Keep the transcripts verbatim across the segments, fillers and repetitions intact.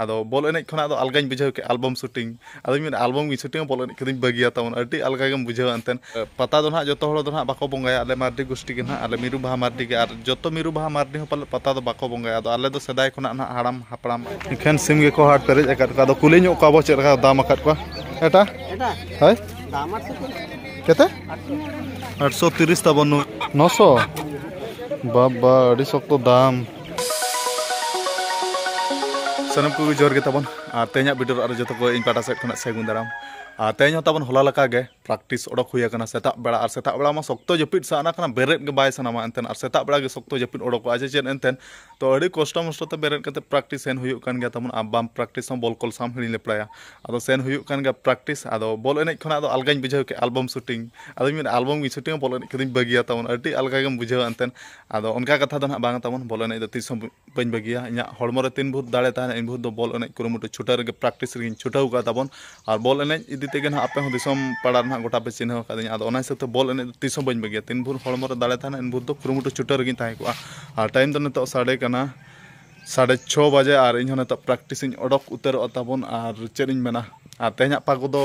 ᱟᱫᱚ ᱵᱚᱞ ᱮᱱᱮᱡ ᱠᱷᱚᱱᱟᱜ ᱫᱚ ᱟᱞᱜᱟᱧ ᱵᱩᱡᱷᱟᱹᱣ ᱠᱮᱫ ᱟᱞᱵᱚᱢ ᱥᱩᱴᱤᱝ᱾ ᱟᱫᱚᱧ ᱢᱮᱱᱟ ᱟᱞᱵᱚᱢ ᱜᱤᱧ ᱥᱩᱴᱤᱝᱟ, ᱵᱚᱞ ᱮᱱᱮᱡ ᱠᱚᱫᱚᱧ ᱵᱟᱹᱜᱤᱭᱟ ᱛᱟᱵᱚᱱ, ᱟᱹᱰᱤ ᱟᱞᱜᱟ ᱜᱮᱢ ᱵᱩᱡᱷᱟᱹᱣᱟ ᱮᱱᱛᱮᱫ᱾ ᱯᱟᱛᱟ ᱫᱚ ᱱᱟᱦᱟᱜ ᱡᱚᱛᱚ ᱦᱚᱲ ᱫᱚ ᱱᱟᱦᱟᱜ ᱵᱟᱠᱚ ᱵᱚᱸᱜᱟᱭᱟ, ᱟᱞᱮ ᱢᱟᱨᱰᱤ ᱜᱩᱥᱴᱤ ᱜᱮ ᱱᱟᱦᱟᱜ, ᱟᱞᱮ ᱢᱤᱨᱩ ᱵᱟᱦᱟ ᱢᱟᱨᱰᱤ ᱜᱮ, ᱟᱨ ᱡᱚᱛᱚ ᱢᱤᱨᱩ ᱵᱟᱦᱟ ᱢᱟᱨᱰᱤ ᱦᱚᱸ ᱯᱟᱞᱮ ᱯᱟᱛᱟ ᱫᱚ ᱵᱟᱠᱚ ᱵᱚᱸᱜᱟᱭᱟ᱾ ᱟᱫᱚ ᱟᱞᱮ ᱫᱚ ᱥᱮᱫᱟᱭ ᱠᱷᱚᱱᱟᱜ ᱱᱟᱦᱟᱜ ᱦᱟᱲᱟᱢ ᱦᱟᱯᱲᱟᱢ ᱮᱠᱷᱮᱱ ᱥᱤᱢ ᱜᱮᱠᱚ ᱦᱟᱴ ᱯᱮᱨᱮᱡ ᱟᱠᱟᱫ ᱠᱚᱣᱟ᱾ ᱟᱫᱚ ᱠᱩᱞᱤ ᱧᱚᱜ ᱠᱚᱣᱟ ᱵᱚ ᱪᱮᱫ ᱞᱮᱠᱟ ᱫᱟᱢ ᱟᱠᱟᱫ ᱠᱚᱣᱟ᱾ ᱮᱴᱟ? ᱮᱴᱟ? ᱦᱳᱭ? ᱫᱟᱢ ᱟᱴᱥᱚ ᱛᱤᱨᱤᱥ᱾ ᱠᱮᱛᱮ? ᱟᱴᱥᱚ ᱛᱤᱨᱤᱥ ᱛᱟᱵᱚᱱ ᱱᱩᱭ᱾ ᱱᱚᱥᱚ? ᱵᱟᱵᱟ, ᱟᱹᱰᱤ ᱥᱚᱠᱛᱚ ᱫᱟᱢ᱾ ᱥᱟᱱᱟᱢ ᱠᱚᱜᱮ ᱡᱚᱦᱟᱨ ᱜᱮ ᱛᱟᱵᱚᱱ᱾ ᱟᱨ ᱛᱮᱦᱮᱧᱟᱜ ᱵᱷᱤᱰᱤᱭᱳ ᱨᱮ ᱟᱨᱚ ᱡᱚᱛᱚ ᱠᱚ ᱤᱧ ᱯᱟᱦᱴᱟ ᱥᱮᱫ ᱠᱷᱚᱱᱟᱜ ᱥᱟᱹᱜᱩᱱ ᱫᱟᱨᱟᱢ᱾ ᱟᱨ ᱛᱮᱦᱮᱧ ᱦᱚᱸ ᱛᱟᱵᱚᱱ ᱦᱚᱞᱟ ᱞᱮᱠᱟ ᱜᱮ ᱯᱨᱮᱠᱴᱤᱥ ᱚᱰᱚᱠ ᱦᱩᱭ ᱟᱠᱟᱱᱟ ᱥᱮᱛᱟᱜ ᱵᱮᱲᱟ, ᱟᱨ ᱥᱮᱛᱟᱜ ᱵᱮᱲᱟ ᱢᱟ ᱥᱚᱠᱛᱚ ᱡᱟᱹᱯᱤᱫ ᱥᱟᱱᱟ ᱠᱟᱱᱟ, ᱵᱮᱨᱮᱫ ᱜᱮ ᱵᱟᱭ ᱥᱟᱱᱟᱣᱟ ᱮᱱᱛᱮᱫ, ᱟᱨ ᱥᱮᱛᱟᱜ ᱵᱮᱲᱟ ᱜᱮ ᱥᱚᱠᱛᱚ ᱡᱟᱹᱯᱤᱫ ᱚᱰᱚᱠᱚᱜᱼᱟ ᱡᱮ ᱪᱮᱫ ᱮᱱᱛᱮᱫ᱾ ᱛᱚ ᱟᱹᱰᱤ ᱠᱚᱥᱴᱚ ᱢᱚᱥᱴᱚ ᱛᱮ ᱵᱮᱨᱮᱫ ᱠᱟᱛᱮ ᱯᱨᱮᱠᱴᱤᱥ ᱥᱮᱱ ᱦᱩᱭᱩᱜ ᱠᱟᱱ ᱜᱮᱭᱟ ᱛᱟᱵᱚᱱ, ᱟᱨ ᱵᱟᱢ ᱯᱨᱮᱠᱴᱤᱥ ᱦᱚᱸ ᱵᱚᱞ ᱠᱚᱞ ᱥᱟᱢ ᱦᱤᱲᱤᱧ ᱞᱮᱯᱲᱟᱭᱟ᱾ ᱟᱫᱚ ᱥᱮᱱ ᱦᱩᱭᱩᱜ ᱠᱟᱱ ᱜᱮᱭᱟ ᱯᱨᱮᱠᱴᱤᱥ᱾ ᱟᱫᱚ ᱵᱚᱞ ᱮᱱᱮᱡ ᱠᱷᱚᱱᱟᱜ ᱫᱚ ᱟᱞᱜᱟᱧ ᱵᱩᱡᱷᱟᱹᱣ ᱠᱮᱫ ᱟᱞᱵᱚᱢ ᱥᱩᱴᱤᱝ᱾ ᱟᱫᱚᱧ ᱢᱮᱱᱟ ᱟᱞᱵᱚᱢ ᱜᱤᱧ ᱥᱩᱴᱤᱝᱟ, ᱵᱚᱞ ᱮᱱᱮᱡ ᱠᱚᱫᱚᱧ ᱵᱟᱹᱜᱤᱭᱟ ᱛᱟᱵᱚᱱ, ᱟᱹᱰᱤ ᱟᱞᱜᱟ ᱜᱮᱢ ᱵᱩᱡᱷᱟᱹᱣᱟ ᱮᱱᱛᱮᱫ᱾ ᱟᱫᱚ ᱚᱱᱠᱟ ᱠᱟᱛᱷᱟ ᱫᱚ ᱱᱟᱦᱟᱜ ᱵᱟᱝ ᱛᱟᱵᱚᱱ, ᱵᱚᱞ ᱮᱱᱮᱡ ᱫᱚ ᱛᱤᱥ ᱦᱚᱸ ᱵᱟᱹᱧ ᱵᱟᱹᱜᱤᱭᱟ᱾ ᱤᱧᱟᱹᱜ ᱦᱚᱲᱢᱚ ᱨᱮ ᱛᱤᱱ ᱵᱷᱳᱨ ᱫᱟᱲᱮ ᱛᱟᱦᱮᱱᱟ, ᱤᱱ ᱵᱷᱳᱨ ᱫᱚ ᱵᱚᱞ ᱮᱱᱮᱡ ᱠᱩᱨᱩᱢᱩᱴᱩ ᱪᱷᱩᱴᱟᱹᱣ ᱨᱮᱜᱮ ᱯᱨᱮᱠᱴᱤᱥ ᱨᱮᱜᱮᱧ ᱪᱷᱩᱴᱟᱹᱣ ᱠᱚᱜᱼᱟ ᱛᱟᱵᱚᱱ᱾ ᱟᱨ ᱵᱚᱞ ᱮᱱᱮᱡ ᱤᱫᱤ ᱛᱮᱜᱮ ᱱᱟᱦᱟᱜ ᱟᱯᱮ ᱦᱚᱸ ᱫᱤᱥᱚᱢ ᱯᱟᱲᱟ ᱨᱮ ᱱᱟᱦᱟᱜ ᱜᱚᱴᱟ ᱯᱮ ᱪᱤᱱᱦᱟᱹᱣ ᱟᱠᱟᱫᱤᱧᱟ᱾ ᱟᱫᱚ ᱚᱱᱟ ᱦᱤᱥᱟᱹᱵ ᱛᱮ ᱵᱚᱞ ᱮᱱᱮᱡ ᱫᱚ ᱛᱤᱥ ᱦᱚᱸ ᱵᱟᱹᱧ ᱵᱟᱹᱜᱤᱭᱟ, ᱛᱤᱱ ᱵᱷᱳᱨ ᱦᱚᱲᱢᱚ ᱨᱮ ᱫᱟᱲᱮ ᱛᱟᱦᱮᱱᱟ, ᱤᱱ ᱵᱷᱳᱨ ᱫᱚ ᱠᱩᱨᱩᱢᱩᱴᱩ ᱪᱷᱩᱴᱟᱹᱣ ᱨᱮᱜᱮᱧ ᱛᱟᱦᱮᱸ ᱠᱚᱜᱼᱟ᱾ ᱟᱨ ᱴᱟᱭᱤᱢ ᱫᱚ ᱱᱤᱛᱚᱜ ᱥᱟᱰᱮ ᱠᱟᱱᱟ ᱥᱟᱲᱮ ᱪᱷᱚ ᱵᱟᱡᱮ, ᱟᱨ ᱤᱧ ᱦᱚᱸ ᱱᱤᱛᱚᱜ ᱯᱨᱮᱠᱴᱤᱥ ᱤᱧ ᱚᱰᱚᱠ ᱩᱛᱟᱹᱨᱚᱜᱼᱟ ᱛᱟᱵᱚᱱ᱾ ᱟᱨ ᱪᱮᱫ ᱤᱧ ᱢᱮᱱᱟ, ᱟᱨ ᱛᱮᱦᱮᱧᱟᱜ ᱯᱟᱜᱚ ᱫᱚ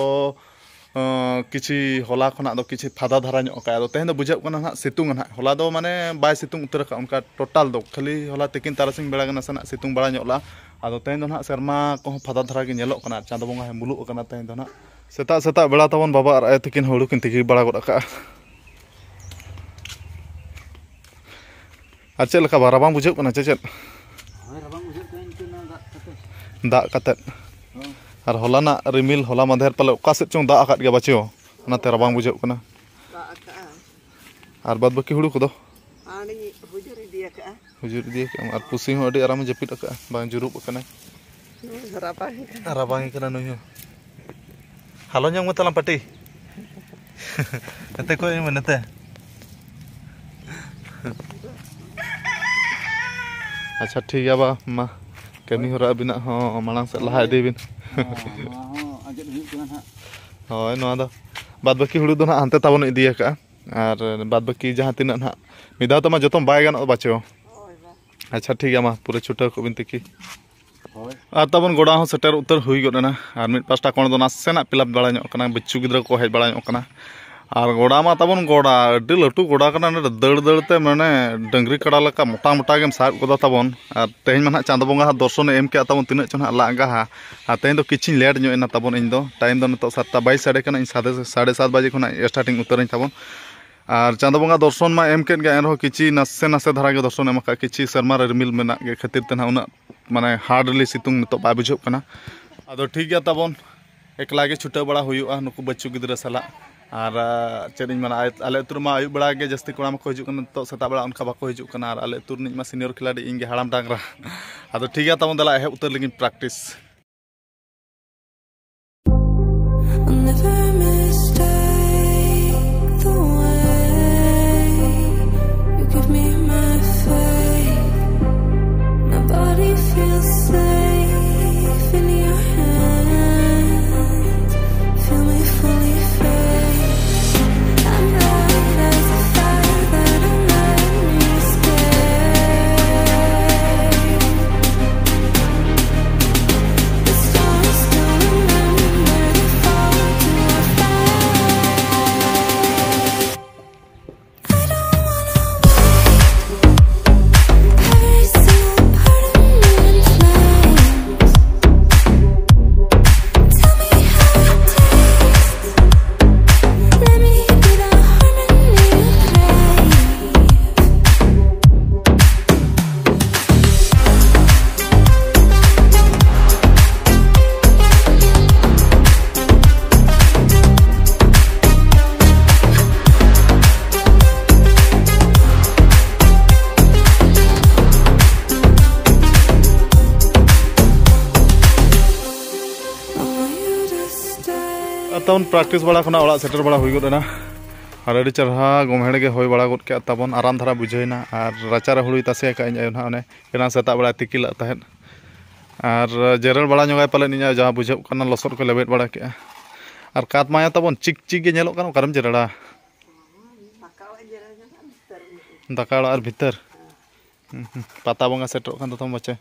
ᱟᱸ, ᱠᱤᱪᱷᱤ ᱦᱚᱞᱟ ᱠᱷᱚᱱᱟᱜ ᱫᱚ ᱠᱤᱪᱷᱤ ᱯᱷᱟᱫᱟ ᱫᱷᱟᱨᱟ ᱧᱚᱜ ᱠᱟᱜᱼᱟ᱾ ᱟᱫᱚ ᱛᱮᱦᱮᱧ ᱫᱚ ᱵᱩᱡᱷᱟᱹᱜ ᱠᱟᱱᱟ ᱱᱟᱦᱟᱜ ᱥᱤᱛᱩᱝ ᱟ ᱱᱟᱦᱟᱜ᱾ ᱦᱚᱞᱟ ᱫᱚ ᱢᱟᱱᱮ ᱵᱟᱭ ᱥᱤᱛᱩᱝ ᱩᱛᱟᱹᱨ ᱟᱠᱟᱫᱼᱟ ᱚᱱᱠᱟ ᱴᱳᱴᱟᱞ ᱫᱚ, ᱠᱷᱟᱹᱞᱤ ᱦᱚᱞᱟ ᱛᱤᱠᱤᱱ ᱛᱟᱨᱟᱥᱤᱧ ᱵᱮᱲᱟ ᱜᱮ ᱱᱟᱥᱮᱱᱟᱜ ᱥᱤᱛᱩᱝ ᱵᱟᱲᱟ ᱧᱚᱜ ᱞᱮᱜᱼᱟ᱾ ᱟᱫᱚ ᱛᱮᱦᱮᱧ ᱫᱚ ᱱᱟᱦᱟᱜ ᱥᱮᱨᱢᱟ ᱠᱚᱦᱚᱸ ᱯᱷᱟᱫᱟ ᱫᱷᱟᱨᱟ ᱜᱮ ᱧᱮᱞᱚᱜ ᱠᱟᱱᱟ, ᱪᱟᱸᱫᱚ ᱵᱚᱸᱜᱟ ᱦᱚᱸᱭ ᱢᱩᱞᱩᱜ ᱟᱠᱟᱱᱟ ᱛᱮᱦᱮᱧ ᱫᱚ ᱱᱟᱦᱟᱜ᱾ ᱥᱮᱛᱟᱜ ᱥᱮᱛᱟᱜ ᱵᱮᱲᱟ ᱛᱟᱵᱚᱱ ᱵᱟᱵᱟ ᱟᱨ ᱟᱭᱳ ᱛᱤᱠᱤᱱ ᱦᱩᱲᱩ ᱠᱤᱱ ᱛᱤᱠᱤ ᱵᱟᱲᱟ ᱜᱚᱫ ᱟᱠᱟᱜᱼᱟ᱾ ᱟᱨ ᱪᱮᱫ ᱞᱮᱠᱟ ᱵᱟ, ᱨᱟᱵᱟᱝ ᱵᱩᱡᱷᱟᱹᱜ ᱠᱟᱱᱟ ᱪᱮ ᱪᱮᱫ? ᱦᱳᱭ, ᱨᱟᱵᱟᱝ ᱵᱩᱡᱷᱟᱹᱜ ᱠᱟᱱᱟ ᱤᱱᱠᱟᱹ ᱱᱚᱣᱟ ᱫᱟᱜ ᱠᱟᱛᱮ᱾ ᱫᱟᱜ ᱠᱟᱛᱮᱫ᱾ ᱦᱳᱭ᱾ ᱟᱨ ᱦᱚᱞᱟᱱᱟᱜ ᱨᱤᱢᱤᱞ, ᱦᱚᱞᱟ ᱢᱟᱫᱷᱮᱨ ᱯᱟᱞᱮ ᱚᱠᱟ ᱥᱮᱫ ᱪᱚᱝ ᱫᱟᱜ ᱟᱠᱟᱫ ᱜᱮᱭᱟ ᱵᱟᱪᱚ, ᱚᱱᱟᱛᱮ ᱨᱟᱵᱟᱝ ᱵᱩᱡᱷᱟᱹᱜ ᱠᱟᱱᱟ᱾ ᱫᱟᱜ ᱟᱠᱟᱜᱼᱟ᱾ ᱟᱨ ᱵᱟᱫ ᱵᱟᱹᱠᱤ ᱦᱩᱲᱩ ᱠᱚᱫᱚ? ᱟᱹᱰᱤ ᱦᱩᱡᱩᱨ ᱤᱫᱤ ᱟᱠᱟᱜᱼᱟ᱾ ᱦᱩᱡᱩᱨ ᱤᱫᱤ ᱟᱠᱟᱜᱼᱟ᱾ ᱟᱨ ᱯᱩᱥᱤ ᱦᱚᱸ ᱟᱹᱰᱤ ᱟᱨᱟᱢᱮ ᱡᱟᱹᱯᱤᱫ ᱟᱠᱟᱜᱼᱟ, ᱵᱟᱝ ᱡᱩᱨᱩᱜ ᱟᱠᱟᱱᱟᱭ᱾ ᱦᱩᱸ, ᱨᱟᱵᱟᱝ ᱠᱟᱱᱟ᱾ ᱨᱟᱵᱟᱝ ᱠᱟᱱᱟ ᱱᱩᱭ ᱦᱚᱸ᱾ ᱦᱟᱞᱚ ᱧᱚᱜ ᱢᱮ ᱛᱟᱞᱟᱝ ᱯᱟᱹᱴᱤ᱾ ᱱᱚᱛᱮ ᱠᱷᱚᱡ ᱢᱮ, ᱱᱚᱛᱮ᱾ ᱟᱪᱪᱷᱟ, ᱴᱷᱤᱠ ᱜᱮᱭᱟ ᱵᱟ, ᱢᱟ᱾ ᱠᱟᱹᱢᱤ ᱦᱚᱨᱟ ᱟᱹᱵᱤᱱᱟᱜ ᱦᱚᱸ ᱢᱟᱲᱟᱝ ᱥᱮᱫ ᱞᱟᱦᱟ ᱤᱫᱤ ᱵᱤᱱ᱾ ᱦᱮᱸ, ᱱᱚᱣᱟ ᱦᱚᱸ ᱟᱸᱡᱮᱫ ᱦᱩᱭᱩᱜ ᱠᱟᱱᱟ ᱱᱟᱦᱟᱜ᱾ ᱦᱳᱭ, ᱱᱚᱣᱟ ᱫᱚ ᱵᱟᱫ ᱵᱟᱹᱠᱤ ᱦᱩᱲᱩ ᱫᱚ ᱱᱟᱦᱟᱜ ᱦᱟᱱᱛᱮ ᱛᱟᱵᱚᱱ ᱤᱫᱤ ᱟᱠᱟᱜᱼᱟ᱾ ᱟᱨ ᱵᱟᱫ ᱵᱟᱹᱠᱤ ᱡᱟᱦᱟᱸ ᱛᱤᱱᱟᱹᱜ ᱱᱟᱦᱟᱜ ᱢᱤᱫ ᱫᱷᱟᱣ ᱛᱮᱢᱟ ᱡᱚᱛᱚ ᱵᱟᱭ ᱜᱟᱱᱚᱜᱼᱟ ᱵᱟᱪᱚ᱾ ᱦᱳᱭ, ᱵᱟ᱾ ᱟᱪᱪᱷᱟ, ᱴᱷᱤᱠ ᱜᱮᱭᱟ, ᱢᱟ ᱯᱩᱨᱟᱹ ᱪᱷᱩᱴᱟᱹᱣ ᱠᱚᱜ ᱵᱤᱱ ᱛᱤᱠᱤ᱾ ᱟᱨ ᱛᱟᱵᱚᱱ ᱜᱚᱰᱟ ᱦᱚᱸ ᱥᱮᱴᱮᱨ ᱩᱛᱟᱹᱨ ᱦᱩᱭ ᱜᱚᱫ ᱮᱱᱟ᱾ ᱟᱨ ᱢᱤᱫ ᱯᱟᱥᱴᱟ ᱠᱚᱬ ᱫᱚ ᱱᱟᱥᱮᱱᱟᱜ ᱯᱷᱤᱞᱟᱯ ᱵᱟᱲᱟ ᱧᱚᱜ ᱠᱟᱱᱟ, ᱵᱤᱪᱪᱩ ᱜᱤᱫᱽᱨᱟᱹ ᱠᱚ ᱦᱮᱡ ᱵᱟᱲᱟ ᱧᱚᱜ ᱠᱟᱱᱟ᱾ ᱟᱨ ᱜᱚᱰᱟ ᱢᱟ ᱛᱟᱵᱚᱱ ᱜᱚᱰᱟ, ᱟᱹᱰᱤ ᱞᱟᱹᱴᱩ ᱜᱚᱰᱟ ᱠᱟᱱᱟ, ᱱᱚᱰᱮ ᱫᱟᱹᱲ ᱫᱟᱹᱲ ᱛᱮ ᱢᱟᱱᱮ ᱰᱟᱹᱝᱨᱤ ᱠᱟᱰᱟ ᱞᱮᱠᱟ ᱢᱚᱴᱟ ᱢᱚᱴᱟ ᱜᱮᱢ ᱥᱟᱵ ᱜᱚᱫᱟ ᱛᱟᱵᱚᱱ᱾ ᱟᱨ ᱛᱮᱦᱮᱧ ᱢᱟ ᱱᱟᱦᱟᱜ ᱪᱟᱸᱫᱚ ᱵᱚᱸᱜᱟ ᱦᱟᱸᱜ ᱫᱚᱨᱥᱚᱱᱮ ᱮᱢ ᱠᱮᱜᱼᱟ ᱛᱟᱵᱚᱱ, ᱛᱤᱱᱟᱹᱜ ᱪᱚ ᱱᱟᱦᱟᱜ ᱞᱟᱸᱜᱟ ᱦᱟ᱾ ᱟᱨ ᱛᱮᱦᱮᱧ ᱫᱚ ᱠᱤᱪᱷᱤᱧ ᱞᱮᱴ ᱧᱚᱜ ᱮᱱᱟ ᱛᱟᱵᱚᱱ᱾ ᱤᱧ ᱫᱚ ᱴᱟᱭᱤᱢ ᱫᱚ ᱱᱤᱛᱚᱜ ᱥᱟᱛᱴᱟ ᱵᱟᱭᱤᱥ ᱥᱟᱰᱮ ᱠᱟᱱᱟ, ᱤᱧ ᱥᱟᱛᱮ ᱥᱟᱲᱮ ᱥᱟᱛ ᱵᱟᱡᱮ ᱠᱷᱚᱱᱟᱜ ᱥᱴᱟᱨᱴᱤᱝ ᱩᱛᱟᱹᱨᱟᱹᱧ ᱛᱟᱵᱚᱱ᱾ ᱟᱨ ᱪᱟᱸᱫᱚ ᱵᱚᱸᱜᱟ ᱫᱚᱨᱥᱚᱱ ᱢᱟ ᱮᱢ ᱠᱮᱫ ᱜᱮ, ᱮᱱᱨᱮᱦᱚᱸ ᱠᱤᱪᱷᱤ ᱱᱟᱥᱮ ᱱᱟᱥᱮ ᱫᱷᱟᱨᱟ ᱜᱮ ᱫᱚᱨᱥᱚᱱ ᱮᱢ ᱟᱠᱟᱫ, ᱠᱤᱪᱷᱤ ᱥᱮᱨᱢᱟ ᱨᱮ ᱨᱤᱢᱤᱞ ᱢᱮᱱᱟᱜ ᱜᱮ ᱠᱷᱟᱹᱛᱤᱨ ᱛᱮ ᱱᱟᱦᱟᱜ ᱩᱱᱟᱹᱜ ᱢᱟᱱᱮ ᱦᱟᱨᱰᱞᱤ ᱥᱤᱛᱩᱝ ᱱᱤᱛᱚᱜ ᱵᱟᱭ ᱵᱩᱡᱷᱟᱹᱜ ᱠᱟᱱᱟ᱾ ᱟᱫᱚ ᱴᱷᱤᱠ ᱜᱮᱭᱟ ᱛᱟᱵᱚᱱ, ᱮᱠᱞᱟ ᱜᱮ ᱪᱷᱩᱴᱟᱹᱣ ᱵᱟᱲᱟ ᱦᱩᱭᱩᱜᱼᱟ ᱱᱩᱠᱩ ᱵᱟᱹᱪᱩ ᱜᱤᱫᱽᱨᱟᱹ ᱥᱟᱞᱟᱜ᱾ ᱟᱨ ᱟᱨ ᱪᱮᱫ ᱤᱧ ᱢᱮᱱᱟ, ᱟᱭ- ᱟᱞᱮ ᱟᱹᱛᱩ ᱨᱮᱢᱟ ᱟᱹᱭᱩᱵ ᱵᱮᱲᱟ ᱜᱮ ᱡᱟᱹᱥᱛᱤ ᱠᱚᱲᱟ ᱢᱟᱠᱚ ᱦᱤᱡᱩᱜ ᱠᱟᱱᱟ, ᱱᱤᱛᱚᱜ ᱥᱮᱛᱟᱜ ᱵᱮᱲᱟ ᱚᱱᱠᱟ ᱵᱟᱠᱚ ᱦᱤᱡᱩᱜ ᱠᱟᱱᱟ᱾ ᱟᱨ ᱟᱞᱮ ᱟᱹᱛᱩ ᱨᱤᱱᱤᱡ ᱢᱟ ᱥᱤᱱᱤᱭᱚᱨ ᱠᱷᱤᱞᱟᱲᱤ ᱤᱧ ᱜᱮ ᱦᱟᱲᱟᱢ ᱰᱟᱝᱨᱟ᱾ ᱟᱫᱚ ᱴᱷᱤᱠ ᱜᱮᱭᱟ ᱛᱟᱵᱚᱱ, ᱫᱮᱞᱟ ᱮᱦᱚᱵ ᱩᱛᱟᱹᱨ ᱞᱟᱹᱜᱤᱫ practice. I'll never mistake the way you give me my faith. My body feels safe in your hands. Feel me fully fade. I'm bright as a fire that won't let me escape. The stars still remember the fall to a fire. I don't wanna wait. Every single part of me in flames. Tell me how it tastes. Let me be the harmony you crave. ᱟᱨ ᱛᱟᱵᱚᱱ practice ᱵᱟᱲᱟ ᱠᱷᱚᱱᱟᱜ ᱚᱲᱟᱜ ᱥᱮᱴᱮᱨ ᱵᱟᱲᱟ ᱦᱩᱭ ᱜᱚᱫ ᱮᱱᱟ᱾ ᱟᱨ ᱟᱹᱰᱤ ᱪᱮᱨᱦᱟ ᱜᱚᱢᱦᱮᱲ ᱜᱮ ᱦᱩᱭ ᱵᱟᱲᱟ ᱜᱚᱫ ᱠᱮᱫ ᱛᱟᱵᱚᱱ, ᱟᱨᱟᱢ ᱫᱷᱟᱨᱟ ᱵᱩᱡᱷᱟᱹᱣ ᱮᱱᱟ᱾ ᱟᱨ ᱨᱟᱪᱟᱨᱮ ᱦᱩᱲᱩᱭ ᱛᱟᱥᱮ ᱟᱠᱟᱫ ᱤᱧ ᱟᱭᱳ ᱱᱟᱦᱟᱜ, ᱚᱱᱮ ᱮᱱᱟᱝ ᱥᱮᱛᱟᱜ ᱵᱮᱲᱟᱭ ᱛᱤᱠᱤ ᱞᱟᱜ ᱛᱟᱦᱮᱸᱫ᱾ ᱟᱨ ᱡᱮᱨᱮᱲ ᱵᱟᱲᱟ ᱧᱚᱜᱟᱭ ᱯᱟᱞᱮᱱ ᱤᱧ ᱟᱭᱳ, ᱡᱟᱦᱟᱸ ᱵᱩᱡᱷᱟᱹᱜ ᱠᱟᱱᱟ ᱞᱚᱥᱚᱫ ᱠᱚ ᱞᱮᱵᱮᱫ ᱵᱟᱲᱟ ᱠᱮᱫᱼᱟ᱾ ᱟᱨ ᱠᱟᱸᱛ ᱢᱟᱭᱟ ᱛᱟᱵᱚᱱ ᱪᱤᱠ ᱪᱤᱠ ᱜᱮ ᱧᱮᱞᱚᱜ ᱠᱟᱱᱟ, ᱚᱠᱟᱨᱮᱢ ᱡᱮᱨᱮᱲᱟ? ᱫᱟᱠᱟ ᱚᱲᱟᱜ ᱟᱨ ᱵᱷᱤᱛᱟᱹᱨ᱾ ᱦᱩᱸ, ᱦᱩᱸ᱾ ᱯᱟᱛᱟ ᱵᱚᱸᱜᱟ ᱥᱮᱴᱮᱨᱚᱜ ᱠᱟᱱ ᱛᱟᱵᱚᱱ ᱯᱟᱪᱮ᱾